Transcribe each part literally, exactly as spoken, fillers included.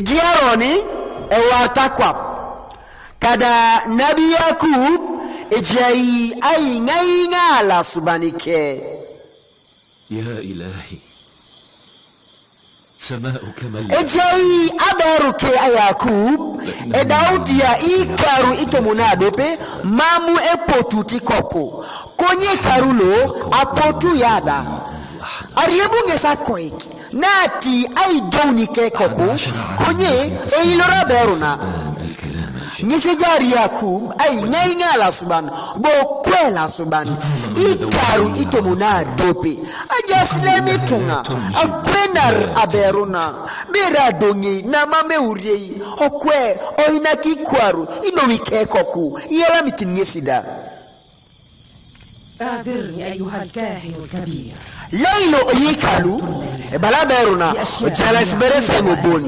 Giaroni ewata kwap. Kada nabi Yakub ejai aiŋaiŋa lasuban ke. يا إلهي، سماؤك ملأ. Ejai aberu ke a Yakub, edaut ya ikaru itomon adope, mam epotut ikoku. Konye ikaru lo apotu yada. Ariebu ŋes akoik, nati aidouni ke ikoku, konye eilor aberu na. Ŋes ejaar Yakub aiŋaiŋa lasuban, bo kwe lasuban, ikaru itomon adope. Ajas lem ituŋa akwenar aberu na, bere adoŋei namam euriei, okwe, oinak ikwaru, idouni ke ikoku, iyalamikin ŋesi da. أعذرني أيها الكاهن الكبير. Leilo oyekalu, ebala aberu na, ojalas bere seŋ obon.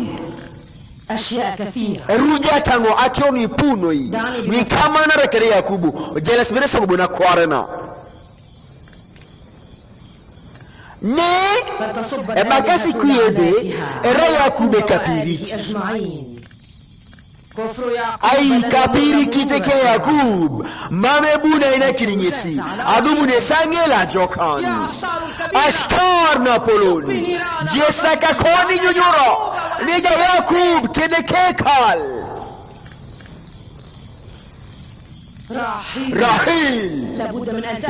أشياء كثيرة. Erujata ŋo ateon ipu noi, ŋikamanara kere Yakubu, ojalas bere seŋ obon akwarena. Ne, فلتصب ebakasi الآلهة kuye ebe, نباتها era Yakub على ekapirit. أجمعين. Ai kapirikit ke Yakub, mam ebuni ainakin ŋesi, adumun esaŋel ajokan. Ashtar napolon, jesaka koni nyunyuro, neja Yakub kede kekal. Rahil,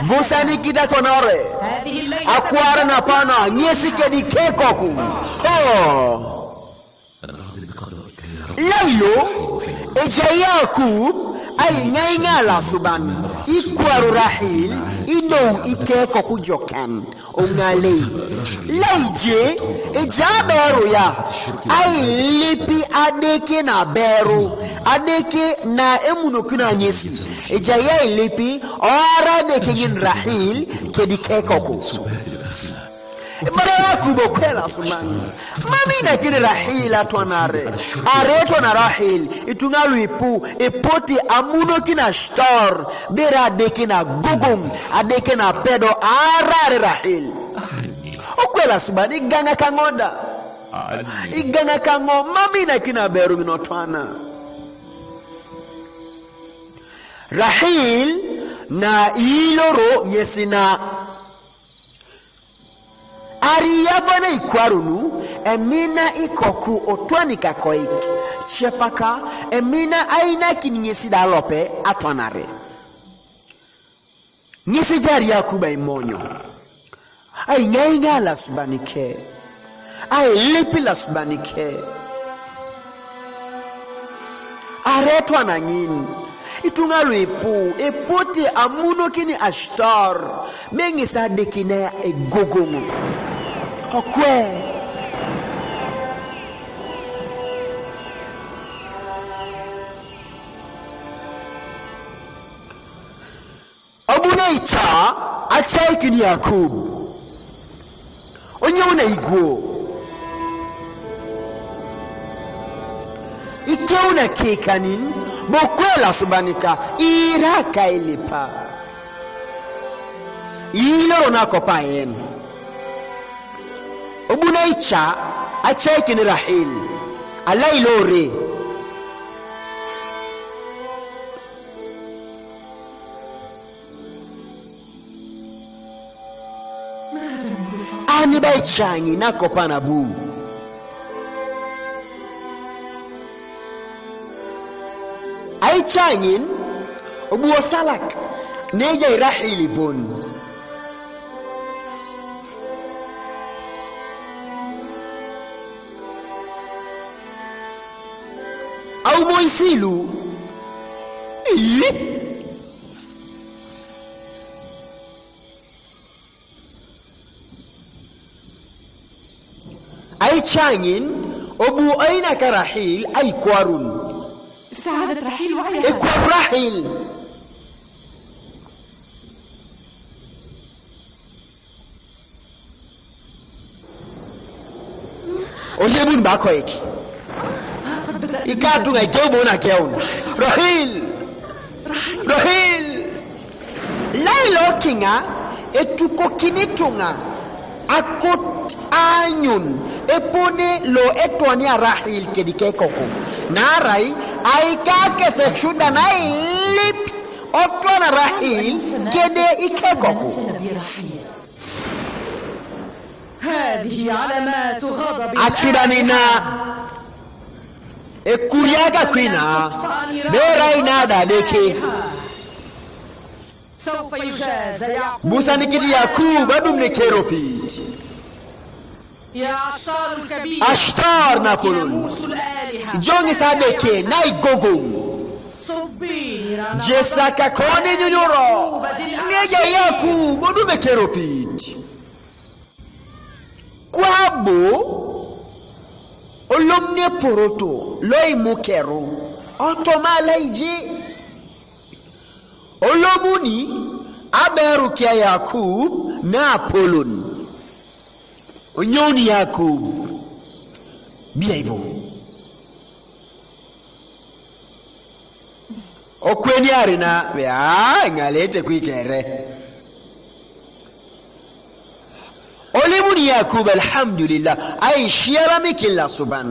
busanikit aswanare, akwar napana, ŋesi kedi ke ikoku. Ho! Lailo, ejai Yakub aiŋaiŋa lasuban, ikwaru Rahil, idou ike ikoku jokan, oŋalei. Laije, ejai aberu ya, ailipi adeke na aberu, adeke na emunokina ŋesi, ejai ailipi, oara adeke ŋin Rahil, kedi ke ikoku. Ibala Yakub okwe lasuban. Mam einakini Rahil atwanare. Are etwana Rahil, ituŋa luipu, epote amunokin Ashtar, bere adeke na agogoŋ, adeke na apedo, aarare Rahil. Okwe lasuban, igaŋa kaŋo da. Igaŋa kaŋo, mam einakini aberu ŋin otwana. Rahil na iloro ŋesi na. Ari yabana ikwarunu, emina ikoku otwanik akoik, cepaka, emina ainakin ŋesi da alope atwanare. Ŋesi ejaar Yakub aimonyo, aiŋaiŋa lasuban ke, ailip lasuban ke. Are etwana ŋin, ituŋa luipu, epote amunokin Ashtar, be ŋes adeke na egogoŋ. Okwe. Obu neica acaikin Yakub, onyoun aigwo. Ikeun akekanin, bo kwe lasuban ka, iira kailipa. Iloro nakwap aen. Obu neica acaikin Rahil, alailore. Ani bo aica ŋin nakwap anabu? Aica ŋin, obu osalak, neejai Rahil bon. Aumois lu. Ii. Aica ŋin, obu oinak Rahil aikwarun. ساعدت رحيل وعيها. Ekwaru Rahil. Olebun bakoik. Ikatuŋa ikeubon akeun. Rahil! Rahil! Lailo kiŋa etukokin ituŋa akot aanyun Epone lo etwania Rahil kede ikekoku. Naarai aikakes ecudan ailip otwana Rahil kede ikekoku. هذه علامات غضب. Acudan na ekuriaka kwina, berai na da Adeke. سوف يجازى يعقوب. Busanikit Yakub adum ne ekeropit. يا عشتار الكبير. Ashtar na Apolon. ناموس الآلهة. Ijo ŋes Adeke na igogoŋ. صبيني رمضان. Jesakakon inyunyuro. Neja Yakub odum ekeropit. Kwabo olom ne eporoto lo imukeru otoma alaije. Olomuni aberu kia Yakub na Apolon. Onyouni Yakub biaibo. Okweniari na be a eŋalete kwikere. Olimuni Yakub, alhamdulillah, aisialamikin Lasuban.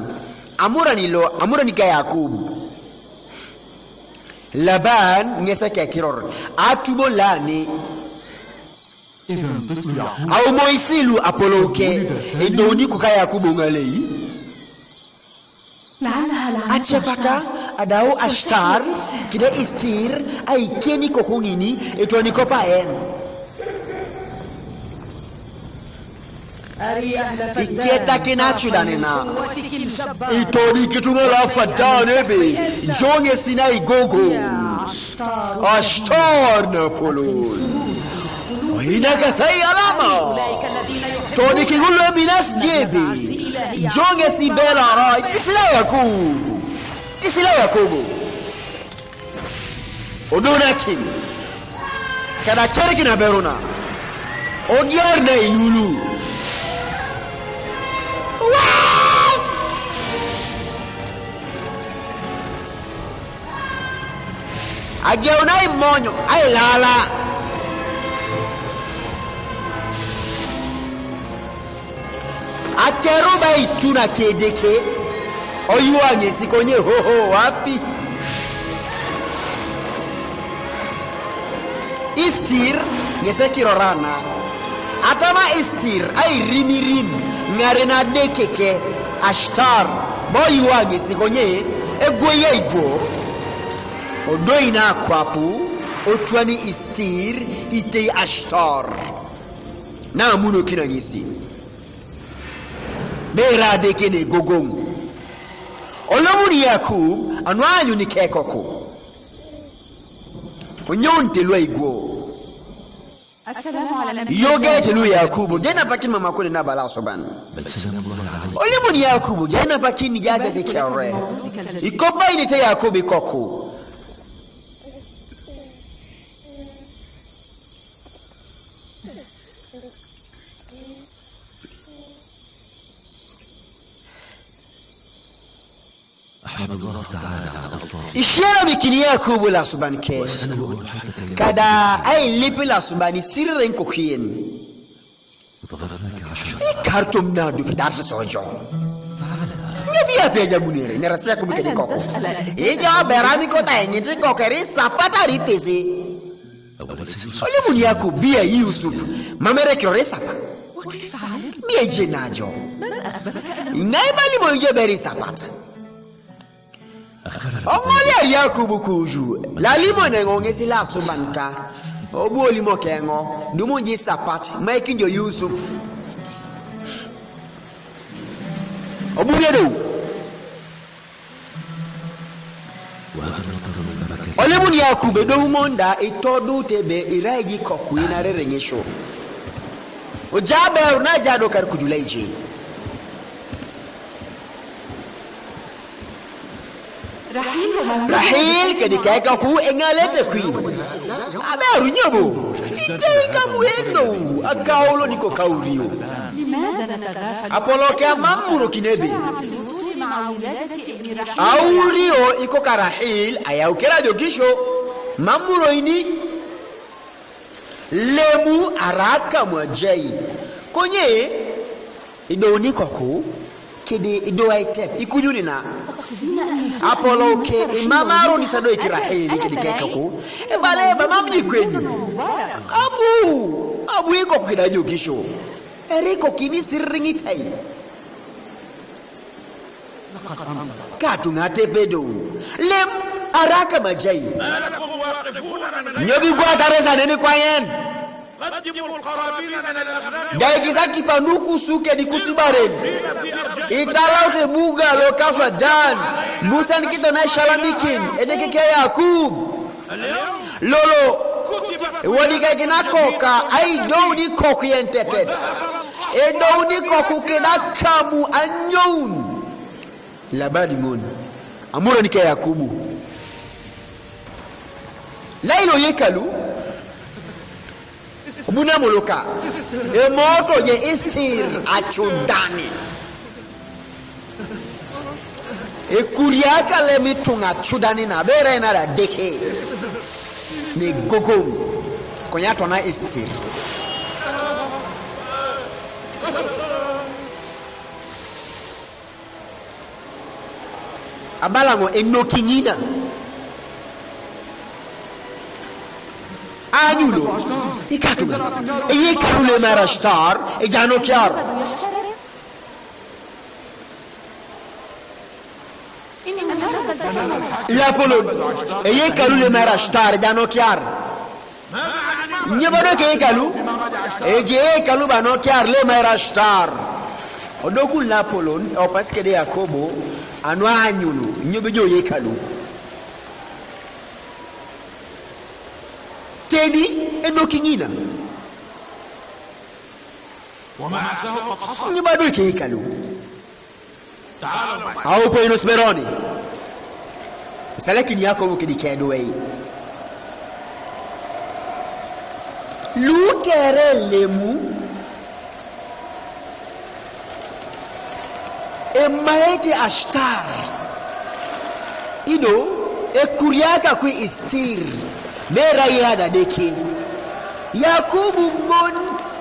Amurani lo, amurani ka Yakub. Laban ŋes ekekiror, atubo lani. Aumoi silu apolouke, edouni koka Yakubu ŋalei. Acepata adau Ashtar kide Istir, aikieni kokuŋini etwani kopaen. Ikietakina acudan na itodi kituŋa lo Afadan ebe ijo ŋesi na igogo. Ashtar na Apolon. Oinakasai alama. Todi kiŋul lo eminas jebe. Ijo ŋesi bela rai tisila Yakubu. Tisila Yakubu. Odonakin. Kada kerikin aberuna. Ogiar na ilulu. Wai! Ageun aimonyo, ailala. Akerub aitun akedeke, oyua ŋesi konye hoho wapi? Istir ŋes ekirorana. Atama Istir airimirim ŋaren adekeke Ashtar, bo oyua ŋesi konye egwei aigwo. Odoi na akwapu otwani Istir itei Ashtar. Namunokina ŋesi. Bera adeke negogoŋ. Olomuni Yakub anu aanyun ikekoku. Onyounite lu aigwo. Iyogaete lu Yakubu, jai napakin mama kule nabala asuban. Olimuni Yakubu, jai napakin nijazes ikere. Ikopainite Yakubu ikoku. أحمد الله تعالى على ألطافه. Isialamikin Yakubu lasuban ke. وأسأله أن يحقق لي. Kada ailip lasuban isirire ŋikokuyen. انتظرناك عشر ساعات. Ikar tom nadu pidat sojo. فعلنا. Nyabi ape ajamunere, nera Yakubu kedi koko. Ijo berami kota eŋit koko eri sapata ri pesi. أوليس يوسف. Olimuni Yakubu bia Yusuf, mam erekiror isapa. وكيف علمت؟ Bia ijenajo. من أخبرك أنه؟ Iŋai bo alimo ijo ber isapata? أخبرني. Oŋoliar Yakubu kuju, lalimo neŋo ŋesi lasuban ka, obu olimok eŋo, dumu ji isapat, maikin jo Yusuf. Obu edou. Olimuni Yakubu edou ŋon da itodut ebe irai ji ikoku yen arereŋesio. Oja aberu naja adokar kujulai je. Rahil kedi ikekoku eŋalete kwi. Aberu nyobo itei kamu edou akaulo niko kaurio. Apoloke amam murokin ebe. Aurio ikoka Rahil ayau kere ajokisio, mam muroini. Lemu arai akamu ajai. Konye idouni ikoku, kede ido aitep ikunyuni na. Apolo ke imama aro ni sado ikiraheli kede kekaku. Ebale ba mam jikwenyi. Abu, abu iko kida jokisho. Eriko kini sirringi tai. Katu ngate bedo. Lem araka majai. Nyobi kwa taresa neni kwa yen. Dai gisa kipanuku suke di kusibaren. Italaute buga lo kafa dan. Musan kito na shalamikin. Edeke ke Yakub. Lolo. Wadi kai kina koka. Ai dou ni koku yen tetet. E dou ni koku kina kamu anyoun. Labani ngon. Amuro ni ke Yakubu. Lailo yekalu. Buna moloka. E moto je istir achudani. E kuriaka le mitunga chudani na bera ina da deke. Ni gogom. Konya tona istir. Abalango enoki ngina. Anyulo. Ikatuga. Eye karule mara shtar. Ejano kiar. Lapolon. Eye karule mara shtar. Ejano kiar. Nyebado ke hekalu. Eje hekalu bano kiar le mara shtar. Odoku lapolon. Opaskede Yakobo. Ano anyulo. Nyobejo hekalu. Teni enoki ngina. Nyebado ke hekalu. Au po inus beroni. Salakini Yakobo kidi kedwei. Lukere lemu. Emaete ashtar. Ido ekuriaka kwi istir. Bera yada deke. Yakubu mon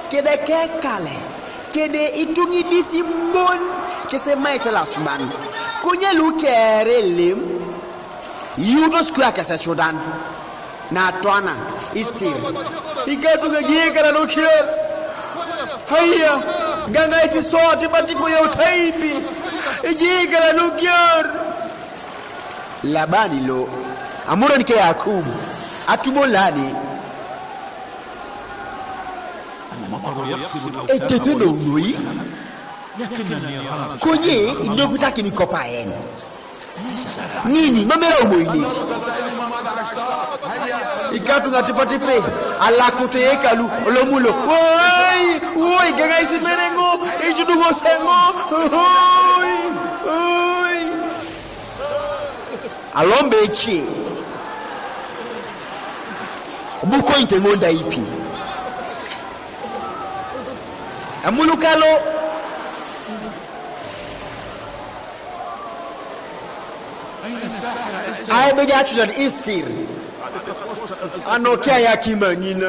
kede kekale. Kede itungi disi mon kese maite lasman. Kunye lukere lem. Yuto skua kese chudan. Na twana istir. Ikatuga jikala nukiar. Haya. Ganga isi sote batiko ya utaipi. Jikala nukiar. Labani lo. Amuro ni ke Yakubu. Atubo lani. Etepe do noi. Konye idopita kini kopa en. Nini mamera umoineti. Ikatu ngatipa tipe. Alakute hekalu olomulo. Woi, woi, ganga isi merengo. Ijudu gosengo. Woi, woi. Alombe eche. Buko inte ngonda ipi. Amulukalo. Ai beja chudan istir. Anokia ya kimangina.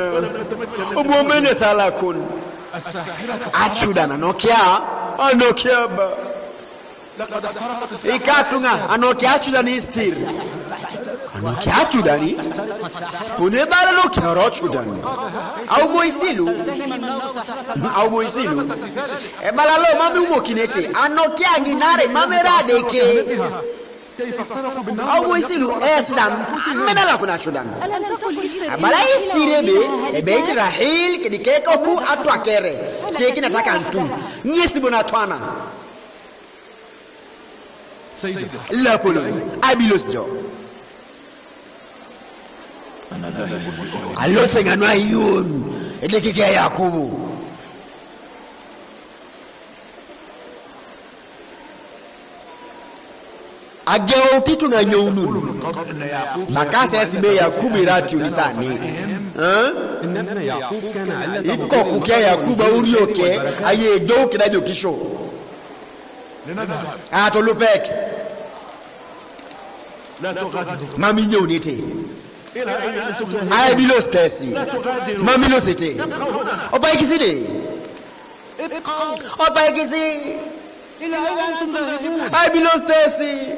Obuomene salakun. Achudan anokia. Anokia ba. Ikatunga, anoki achudan istir. Anoki achudan. Pune bala no kiaro chudan. Au moisilu. Au moisilu. E bala lo mami umokinete. Anoki anginare mami radeke. Au moisilu esdan. Menala kuna chudan. Bala istir ebe, ebe iti Rahil kedi keko ku atwakere. Teki nataka ntu. Nyesi bona twana. Lapolon, abilos jo. Alose ngano ayun. Edekike Yakubu. Ageo titu nga nyounun. Makasa esibe Yakubu irati unisani. Eh? Iko kukia Yakubu aurioke aye do kidajo kisho. Atolupek. Mami nyounete. Ai bilos tesi. Mami losete. Opa ikiside. Opa ikisi. إلى أين أنتم تذهبون؟ Ai bilostesi.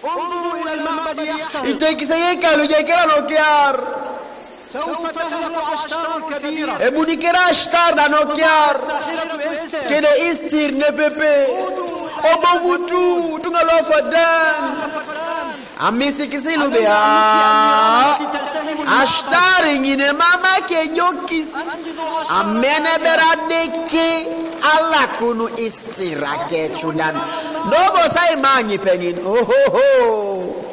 انظروا إلى المعبد يحترق. Itekise yekalu je kera nokiar. سوف تحرق أشتار كبيرة. Ebuni kera Ashtar da nokiar. الساحرة إستر. Kede Istir nepepe. Obomutu, tunga lo fadan. Amisikisi lubea. Ashtar ngine mama ke jokis. Amene beradeke alakunu Istir ake chudan. Dobo sai manyi penin. Ohoho.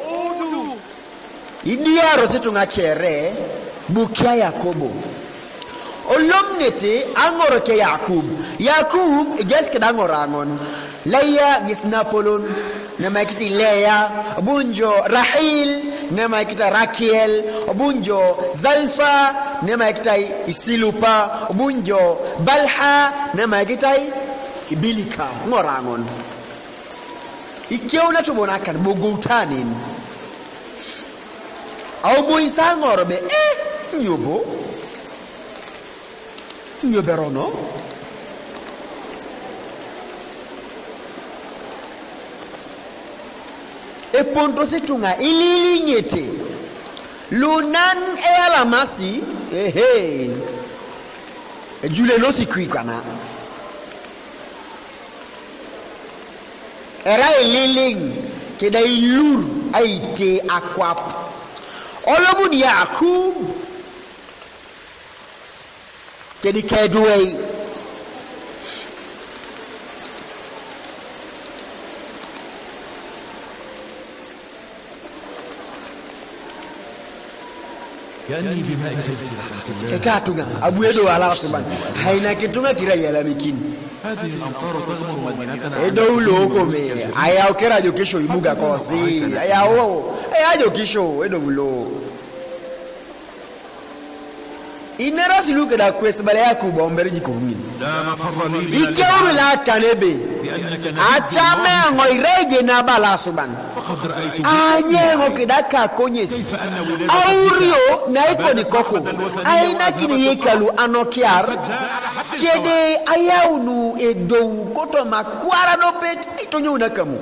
Idiaro situnga kere bukia Yakobo. Olomnete ang'oro ke Yakub. Yakub ejas keda ang'oro ang'on. Laya ng'is napolon, nema ikita Leya, obunjo Rahil, nema ikita Rakiel, obunjo Zalfa, nema ikita Isilupa, obunjo Balha, nema ikita Ibilika. Ng'oro ang'on. Ikeu natubona kan bogoutanin. Au mo isa ng'oro be, eh, nyobo. Nyoberono. Eponto situnga ililinyete. Lunan eyalamasi, ehe. Ejule no sikwikana. Era ililing keda ilur aite akwap. Olomuni Yakub kedi keduei. كأني بماء ثلج رحمة الله. Ekatunga abuedo ala suban. Haina kitunga kira yala mikin. هذه الأمطار تغمر مدينتنا. Edo ulo kome. Aya okera jokisho ibuga kosi. Aya o. Aya jokisho edo ulo. Inera silu keda kwes bale Yakubu ombere jikongin. Ikeuru la kanebe. Achame ngo ireje na bala suban. Anyengo keda ka konyes. Aurio na iko ni koko. Aina kini yekalu anokiar. Kede ayaunu edou koto makwara dopet itonyo unakamu.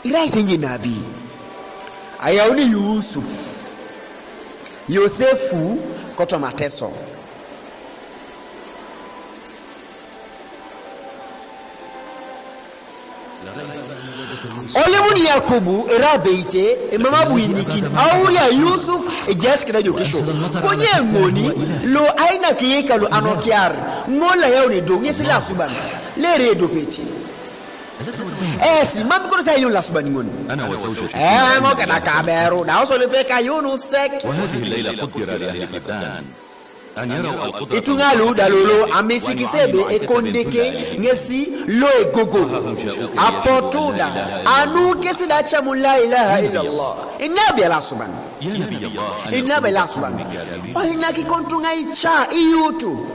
Iraitenje nabi. Ayauni Yusuf. Yosefu koto mateso. Olemuni Yakubu erabeite emama buinikin auria Yusuf ejasikina jokisho. Konye ng'oni lo aina ke yekalu anokiar ng'ola yauni do ng'esi lasuban lere dopeti. Esi, mam kono sa yun lasuban ngon. أنا وزوجتي. Eh, ngo keda kaberu, da oso lipe ka yun usek. وهذه الليلة قدر لأهل فدان أن يروا القدرة. Itunga lu da lolo, amisikisebe ekondeke ng'esi lo egogo. Apotuda anu kesi da chamu la ilaha illallah. Inabi ala suban. يا نبي الله، أن Inabi ala suban. Oina kikontunga icha iyutu.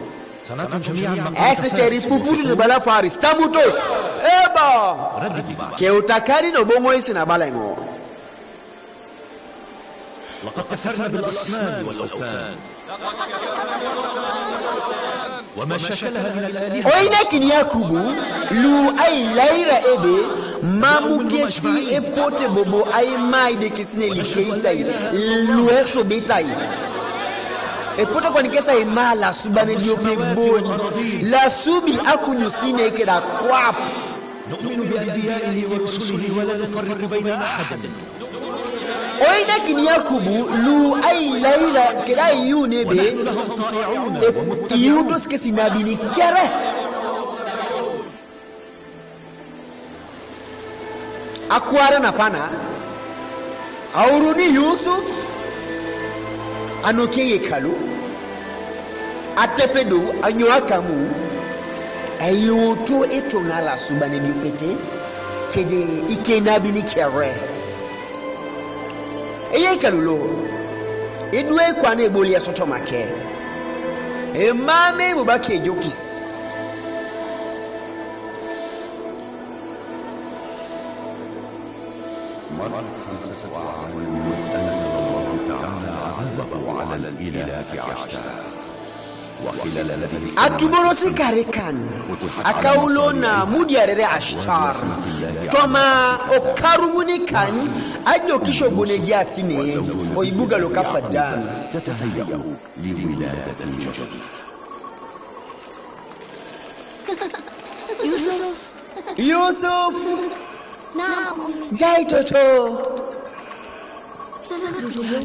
Esi keri puputu ni bala faris tamutos. Eba. Ke utakari no bongo isi na bala ngo. لقد كفرنا بالأصنام والأوثان وما شاكلها من الآلهة. Oina kini Yakubu lu ai laira ebe mamu kesi epote bobo ai mai de kisine likeitai lu eso betai. Epote kwani kesa ima la subane diope boni. La subi akunyusine keda kwap. نؤمن بأنبيائه ورسله ولا نفرق بين أحد. Oina kini Yakubu lu ai laira keda yune be. ونحن له طائعون. Iyutos kesi nabini kere. Akwara na pana, auruni Yusuf, anoke yekalu, atepedo, anyo akamu, ayuto eto na la subane biopete, kede ike nabini kere. Eye kalulo, edwe kwane eboli asoto make. Emame bubake jokis. مرت خمسة أعوام وأنزل الله تعالى عذابه على الإلهة عشتار. Atuboros kare kany, akaulo na mudiarere Ashtar. Toma okaruŋun kany, ajokisio bon ejaas ne, oibuga loka Fadan. Yusuf. Yusuf. Naam. Jai toto.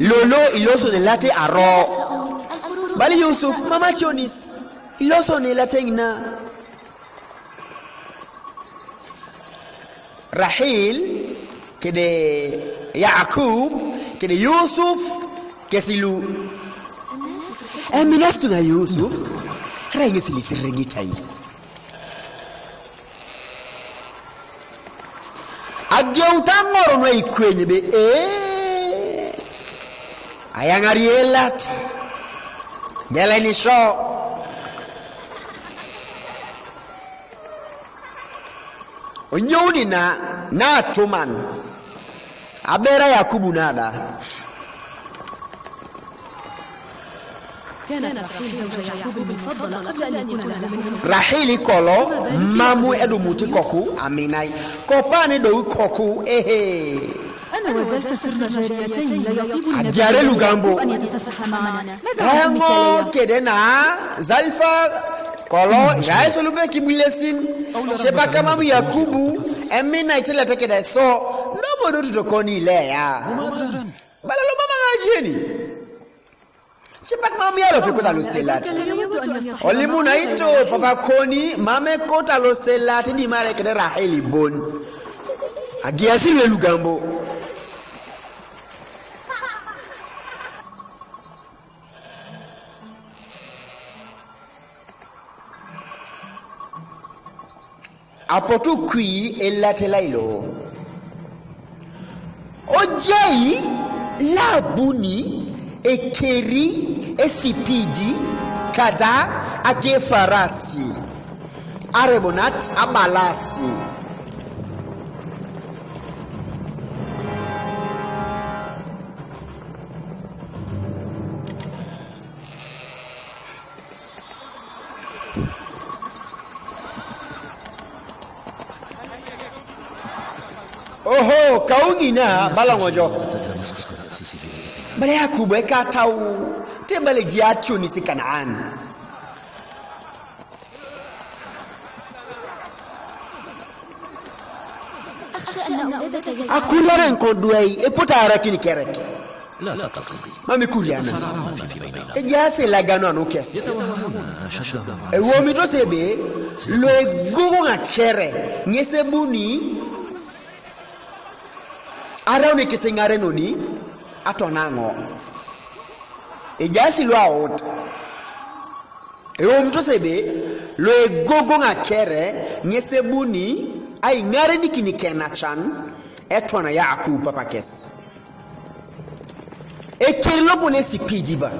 Lolo iloso ne late aro. Bali Yusuf, mama chonis. Iloso ne late ŋina. Rahil, kede Yakub, kede Yusuf, kesi lu. Eminas tuŋa Yusuf, rai ŋesi lisirigitai. Ageut aŋor nuaikweny ebe, ee, ayaŋar yelat, gelenisio. Onyouni na, na atuman, abera Yakubu nada. Rahili kolo mamu edumut ikoku aminai. Kopan edou ikoku, ehe. Agiare lugambo. Eŋo kede na Zalifa kolo irais lupe kibulesin. Shepak mamu Yakubu eminai telete kede so. Lobo do tutokoni Leya. Bala lobo maŋajeni. Shepak mam yalo pe kota lo stelat. Olimu na ito papa koni mame kota lo stelat di mare kede Raheli bon. Agiasi lwe lugambo. Apotu kwi elatela ilo. Ojai labuni ekeri esipidi kada akefarasi arebonat abalasi. Oho, kauŋina balaŋojo. Bala Yakubu ekatau te bala eji ationis Kanaan. Akurianan koduai epotu aarakin kerek. Mam ikuriana. Ejaas elagano anukes. Ewomitos ebe lo egogoŋ akere ŋes ebuni araun ekesiŋarenoni atona ŋo. Ejaas lu aut. Eomitos ebe lo egogoŋ akere ŋes ebuni aiŋarenikin kenacan etwana Yakubu papakes. Ekeri lopol esipidi ba.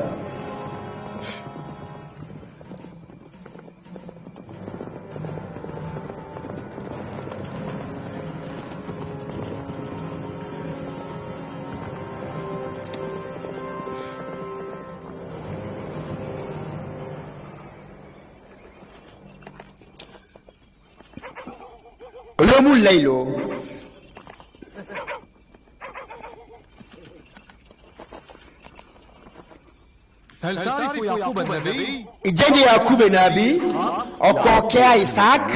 Olomun lailo. هل تعرف يعقوب النبي؟ Ijeje Yakubu enabi, okoke Isak.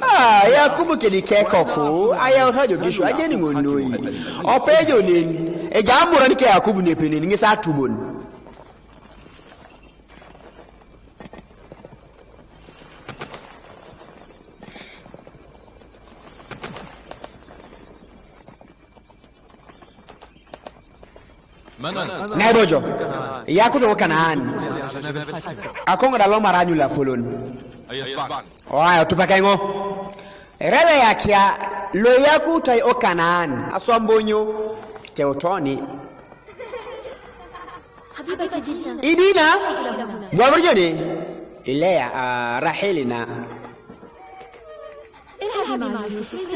Ah, Yakubu kedi kekoku, ayaut ajo kishu, ajeni ŋonoi. Opejo nen, eja amuran ke Yakubu nepenen, ŋes atubon. Naibojo, yakuto Kanaan. Akoŋo da lomar anyu lapolon. Oaya, otupaka iŋo. Erele yakia lo yakutai o Kanaan, aswambonyo, teutoni. Idina, gwabur jone, Ilea, ah, Rahel na.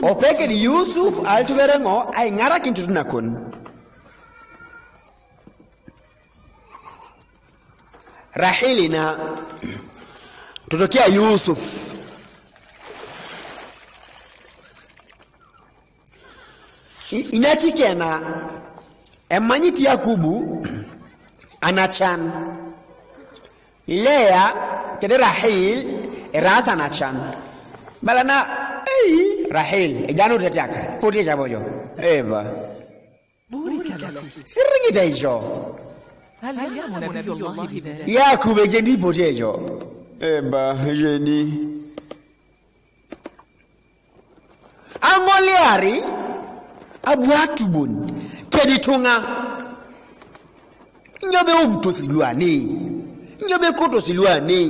Opeked Yusuf, altubere ŋo, aiŋarakin tutunakon. Rahili na totokea Yusuf. I- inachikena emanyiti Yakubu anachan. Leya kede Rahil eras anachan. Bala na ei Rahil ejanu tetiaka poti echabojo. Eba. بورك لك. Sirigida ijo. هل يعلم نبي الله بذلك؟ Yakubu ejendi poti ejo. Eba ejendi. Ang'oliari abu atubon kedi tung'a. Nyobe umtos luani. Nyobe kotos luani.